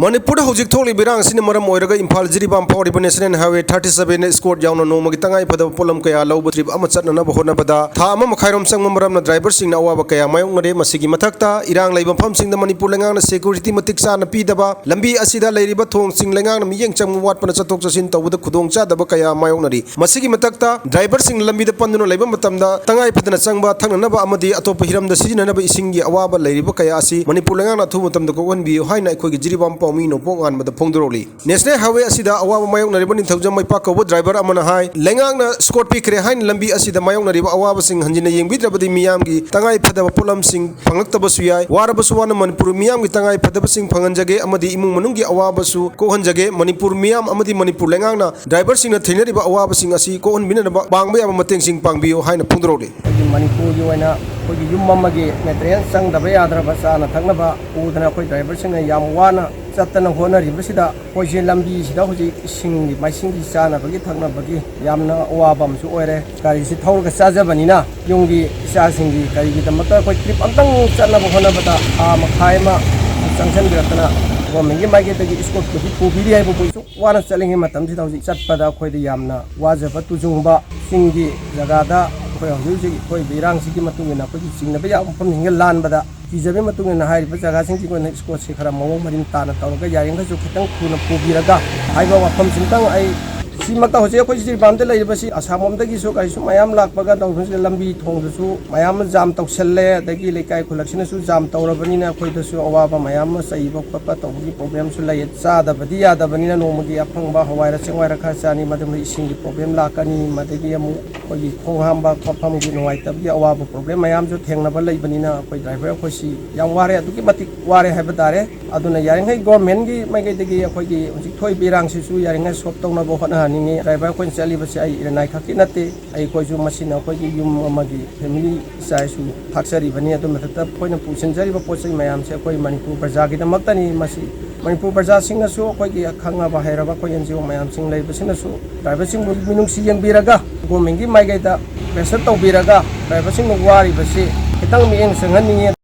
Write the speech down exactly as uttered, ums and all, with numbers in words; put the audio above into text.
ꯃꯅꯤꯄꯨꯔꯗ ꯍꯧꯖꯤꯛ ꯊꯣꯛꯂꯤꯕ ꯏꯔꯥꯡ ꯑꯁꯤꯅ ꯃꯔꯝ ꯑꯣꯏꯔꯒ Imphal Jiribam ꯐꯥꯎꯔꯤꯕ National Highway thirty seven escort ꯌꯥꯎꯅ ꯅꯣꯡꯃꯒꯤ ꯇꯉꯥꯏ ꯐꯗꯕ ꯄꯣꯠꯂꯝ ꯀꯌꯥ ꯂꯧꯕ trip ꯑꯃ ꯆꯠꯅꯅꯕ ꯍꯣꯠꯅꯕꯗ ꯊꯥ ꯑꯃ ꯃꯈꯥꯏꯔꯣꯝ ꯆꯪꯕ ꯃꯔꯝꯅ driverꯁꯤꯡꯅ ꯑꯋꯥꯕ ꯀꯌꯥ ꯃꯥꯌꯣꯛꯅꯔꯦ꯫ ꯃꯁꯤꯒꯤ ꯃꯊꯛꯇ ꯏꯔꯥꯡ ꯂꯩꯕ ꯃꯐꯝꯁꯤꯡꯗ ꯃꯅꯤꯄꯨꯔ ꯂꯩꯉꯥꯛꯅ security ꯃꯇꯤꯛ ꯆꯥꯅ ꯄꯤꯗꯕ, ꯂꯝꯕꯤ ꯑꯁꯤꯗ ꯂꯩꯔꯤꯕ ꯊꯣꯡꯁꯤꯡ ꯂꯩꯉꯥꯛꯅ ꯃꯤꯠꯌꯦꯡ ꯆꯪꯕ ꯋꯥꯠꯄꯅ ꯆꯠꯊꯣꯛ ꯆꯠꯁꯤꯟ ꯇꯧꯕꯗ ꯈꯨꯗꯣꯡꯆꯥꯗꯕ ꯀꯌꯥ ꯃꯥꯌꯣꯛꯅꯔꯤ꯫ ꯃꯁꯤꯒꯤ ꯃꯊꯛꯇ driverꯁꯤꯡꯅ ꯂꯝꯕꯤꯗ ꯄꯟꯗꯨꯅ ꯂꯩꯕ ꯃꯇꯝꯗ ꯇꯉꯥꯏ ꯐꯗꯅ ꯆꯪꯕ ꯊꯛꯅꯅꯕ ꯑꯃꯗꯤ ꯑꯇꯣꯞꯄ ꯍꯤꯔꯝꯗ ꯁꯤꯖꯤꯟꯅꯅꯕ ꯏꯁꯤꯡꯒꯤ ꯑꯋꯥꯕ ꯂꯩꯔꯤꯕ ꯀꯌꯥ ꯑꯁꯤ ꯃꯅꯤꯄꯨꯔ ꯂꯩꯉꯥꯛꯅ ꯑꯊꯨꯕ ꯃꯇꯝꯗ ꯀꯣꯛꯍꯟꯕꯤꯌꯨ ꯍꯥꯏꯅ ꯑꯩꯈꯣꯏꯒꯤ ꯖꯤꯔꯤꯕꯥꯝ ꯄꯥꯎꯃꯤ ꯅꯣꯡꯄꯣꯛ ꯉꯥꯟꯕꯗ ꯐꯣꯡꯗꯣꯔꯛꯂꯤ꯫ National Highway ꯑꯁꯤꯗ ꯑꯋꯥꯕ ꯃꯥꯌꯣꯛꯅꯔꯤꯕ ꯅꯤꯡꯊꯧꯖꯝ ꯃꯩꯄꯥꯛ ꯀꯧꯕ driver ꯑꯃꯅ ꯍꯥꯏ, ꯂꯩꯉꯥꯛꯅ escort ꯄꯤꯈ꯭ꯔꯦ ꯍꯥꯏꯅ ꯂꯝꯕꯤ ꯑꯁꯤꯗ ꯃꯥꯌꯣꯛꯅꯔꯤꯕ ꯑꯋꯥꯕꯁꯤꯡ ꯍꯟꯖꯤꯟꯅ ꯌꯦꯡꯕꯤꯗ꯭ꯔꯕꯗꯤ ꯃꯤꯌꯥꯝꯒꯤ ꯇꯉꯥꯏ ꯐꯗꯕ ꯄꯣꯠꯂꯝꯁꯤꯡ ꯐꯪꯂꯛꯇꯕꯁꯨ ꯌꯥꯏ꯫ ꯋꯥꯔꯕꯁꯨ ꯋꯥꯅ ꯃꯅꯤꯄꯨꯔ ꯃꯤꯌꯥꯝꯒꯤ ꯇꯉꯥꯏ ꯐꯗꯕꯁꯤꯡ ꯐꯪꯍꯟꯖꯒꯦ ꯑꯃꯗꯤ ꯏꯃꯨꯡ ꯃꯅꯨꯡꯒꯤ ꯑꯋꯥꯕꯁꯨ ꯀꯣꯛꯍꯟꯖꯒꯦ꯫ ꯃꯅꯤꯄꯨꯔ ꯃꯤꯌꯥꯝ ꯑꯃꯗꯤ ꯃꯅꯤꯄꯨꯔ ꯂꯩꯉꯥꯛꯅ driverꯁꯤꯡꯅ ꯊꯦꯡꯅꯔꯤꯕ ꯑꯋꯥꯕꯁꯤꯡ ꯑꯁꯤ ꯀꯣꯛꯍꯟꯕꯤꯅꯅꯕ ꯄꯥꯡꯕ ꯌꯥꯕ ꯃꯇꯦꯡꯁꯤꯡ ꯄꯥꯡꯕꯤꯌꯨ ꯍꯥꯏꯅ ꯐꯣꯡꯗꯣꯔꯛꯂꯤ꯫ ꯑꯩꯈꯣꯏꯒꯤ ꯃꯅꯤꯄꯨꯔꯒꯤ ꯑꯣꯏꯅ ꯑꯩꯈꯣꯏꯒꯤ ꯌꯨꯝ ꯑꯃꯒꯤ maintenance ꯆꯪꯗꯕ ꯌꯥꯗ꯭ꯔꯕ ꯆꯥꯅ ꯊꯛꯅꯕ ꯄꯨꯗꯅ ꯑꯩꯈꯣꯏ driverꯁꯤꯡꯅ ꯌꯥꯝ ꯋꯥꯅ ꯆꯠꯇꯅ ꯍꯣꯠꯅꯔꯤꯕꯁꯤꯗ ꯑꯩꯈꯣꯏꯁꯦ ꯂꯝꯕꯤꯁꯤꯗ ꯍꯧꯖꯤꯛ ꯏꯁꯤꯡꯒꯤ ꯃꯥꯏꯁꯤꯡꯒꯤ ꯆꯥꯅꯕꯒꯤ ꯊꯛꯅꯕꯒꯤ ꯌꯥꯝꯅ ꯑꯋꯥꯕ ꯑꯃꯁꯨ ꯑꯣꯏꯔꯦ꯫ ꯒꯥꯔꯤꯁꯤ ꯊꯧꯔꯒ ꯆꯥꯖꯕꯅꯤꯅ ꯌꯨꯝꯒꯤ ꯏꯆꯥꯁꯤꯡꯒꯤ ꯀꯔꯤꯒꯤꯗꯃꯛꯇ ꯑꯩꯈꯣꯏ trip ꯑꯝꯇꯪ ꯆꯠꯅꯕ ꯍꯣꯠꯅꯕꯗ ꯊꯥ ꯃꯈꯥꯏ ꯑꯃ ꯆꯪꯁꯤꯟꯕꯤꯔꯛꯇꯅ governmentꯀꯤ ꯃꯥꯏꯀꯩꯗꯒꯤ escortꯄꯨꯗꯤ ꯄꯨꯕꯤꯔꯤ ꯍꯥꯏꯕꯕꯨ ꯑꯩꯁꯨ ꯋꯥꯅ ꯆꯠꯂꯤꯉꯩ ꯃꯇꯝꯁꯤꯗ ꯍꯧꯖꯤꯛ ꯆꯠꯄꯗ ꯑꯩꯈꯣꯏꯗ ꯌꯥꯝꯅ ꯋꯥꯖꯕ ꯇꯨꯖꯨꯡꯕ ꯆꯤꯡꯒꯤ ꯖꯒꯥꯗ ꯑꯩꯈꯣꯏ ꯍꯧꯖꯤꯛ ꯍꯧꯖꯤꯛ ꯊꯣꯛꯏꯕ ꯏꯔꯥꯡꯁꯤꯒꯤ ꯃꯇꯨꯡ ꯏꯟꯅ ꯑꯩꯈꯣꯏꯒꯤ ꯆꯤꯡꯅꯕ ꯌꯥꯕ ꯃꯐꯝꯁꯤꯡꯒ ꯂꯥꯟꯕꯗ ꯀꯤꯖꯕꯒꯤ ꯃꯇꯨꯡ ꯏꯟꯅ ꯍꯥꯏꯔꯤꯕ ꯖꯒꯥꯁꯤꯡꯁꯤ ꯑꯩꯈꯣꯏꯅ escortꯁꯤ ꯈꯔ ꯃꯑꯣꯡ ꯃꯔꯤꯟ ꯇꯥꯅ ꯇꯧꯔꯒ ꯌꯥꯔꯤꯈꯩꯁꯨ ꯈꯤꯇꯪ ꯊꯨꯅ ꯄꯨꯕꯤꯔꯒ ꯍꯥꯏꯕ ꯋꯥꯐꯝꯁꯤꯝꯇꯪ ꯑꯩ ꯁꯤꯃꯛꯇ ꯍꯧꯖꯤꯛ ꯑꯩꯈꯣꯏ ꯖꯤꯔꯤꯕꯥꯝꯗ ꯂꯩꯔꯤꯕꯁꯤ ꯑꯁꯥꯝꯂꯣꯝꯗꯒꯤꯁꯨ ꯀꯔꯤꯁꯨ ꯃꯌꯥꯝ ꯂꯥꯛꯄꯒ ꯇꯧꯕꯁꯤꯗ ꯂꯝꯕꯤ ꯊꯣꯡꯗꯨꯁꯨ ꯃꯌꯥꯝ ꯑꯃ jam ꯇꯧꯁꯜꯂꯦ, ꯑꯗꯒꯤ ꯂꯩꯀꯥꯏ ꯈꯨꯜꯂꯛꯁꯤꯅꯁꯨ jam ꯇꯧꯔꯕꯅꯤꯅ ꯑꯩꯈꯣꯏꯗꯁꯨ ꯑꯋꯥꯕ ꯃꯌꯥꯝ ꯑꯃ ꯆꯩꯕ ꯈꯣꯠꯄ ꯇꯧꯕꯒꯤ problemꯁꯨ ꯂꯩ꯫ ꯆꯥꯗꯕꯗꯤ ꯌꯥꯗꯕꯅꯤꯅ ꯅꯣꯡꯃꯒꯤ ꯑꯐꯪꯕ ꯍꯋꯥꯏꯔ ꯆꯦꯡꯋꯥꯏꯔ ꯈꯔ ꯆꯥꯅꯤ, ꯃꯗꯨꯅ ꯏꯁꯤꯡꯒꯤ problem ꯂꯥꯛꯀꯅꯤ, ꯃꯗꯒꯤ ꯑꯃꯨꯛ ꯑꯩꯈꯣꯏꯒꯤ ꯈꯣꯡ ꯍꯥꯝꯕ ꯈꯣꯠꯐꯝꯒꯤ ꯅꯨꯡꯉꯥꯏꯇꯕꯒꯤ ꯑꯋꯥꯕ problem ꯃꯌꯥꯝꯁꯨ ꯊꯦꯡꯅꯕ ꯂꯩꯕꯅꯤꯅ ꯑꯩꯈꯣꯏ driver ꯑꯩꯈꯣꯏꯁꯤ ꯌꯥꯝ ꯋꯥꯔꯦ, ꯑꯗꯨꯛꯀꯤ ꯃꯇꯤꯛ ꯋꯥꯔꯦ ꯍꯥꯏꯕ ꯇꯥꯔꯦ꯫ ꯑꯗꯨꯅ ꯌꯥꯔꯤꯉꯩ governmentꯀꯤ ꯃꯥꯏꯀꯩꯗꯒꯤ ꯑꯩꯈꯣꯏꯒꯤ ꯍꯧꯖꯤꯛ ꯊꯣꯛꯏꯕ ꯏꯔꯥꯡꯁꯤꯁꯨ ꯌꯥꯔꯤꯉꯩ solve ꯇꯧꯅꯕ ꯍꯣꯠꯅꯍꯟꯅꯤꯡꯉꯤ꯫ Driver ꯑꯩꯈꯣꯏꯅ ꯆꯠꯂꯤꯕꯁꯦ ꯑꯩ ꯏꯔꯟꯅꯥꯏ ꯈꯛꯀꯤ ꯅꯠꯇꯦ, ꯑꯩꯈꯣꯏꯁꯨ ꯃꯁꯤꯅ ꯑꯩꯈꯣꯏꯒꯤ ꯌꯨꯝ ꯑꯃꯒꯤ family ꯏꯆꯥ ꯏꯁꯨ ꯊꯥꯛꯆꯔꯤꯕꯅꯤ꯫ ꯑꯗꯨ ꯃꯊꯛꯇ ꯑꯩꯈꯣꯏꯅ ꯄꯨꯁꯤꯟꯖꯔꯤꯕ ꯄꯣꯠ ꯆꯩ ꯃꯌꯥꯝꯁꯦ ꯑꯩꯈꯣꯏ ꯃꯅꯤꯄꯨꯔ ꯄ꯭ꯔꯖꯥꯒꯤꯗꯃꯛꯇꯅꯤ꯫ ꯃꯁꯤ ꯃꯅꯤꯄꯨꯔ ꯄ꯭ꯔꯖꯥꯁꯤꯡꯅꯁꯨ ꯑꯩꯈꯣꯏꯒꯤ ꯈꯪꯉꯕ ꯍꯩꯔꯕ ꯑꯩꯈꯣꯏ NGO ꯃꯌꯥꯝꯁꯤꯡ ꯂꯩꯕꯁꯤꯅꯁꯨ driverꯁꯤꯡꯕꯨ ꯃꯤꯅꯨꯡꯁꯤ ꯌꯦꯡꯕꯤꯔꯒ governmentꯀꯤ ꯃꯥꯏꯀꯩꯗ pressure ꯇꯧꯕꯤꯔꯒ driverꯁꯤꯡꯅ ꯋꯥꯔꯤꯕꯁꯤ ꯈꯤꯇꯪ ꯃꯤꯠꯌꯦꯡ ꯆꯪꯍꯟꯅꯤꯡꯉꯤ꯫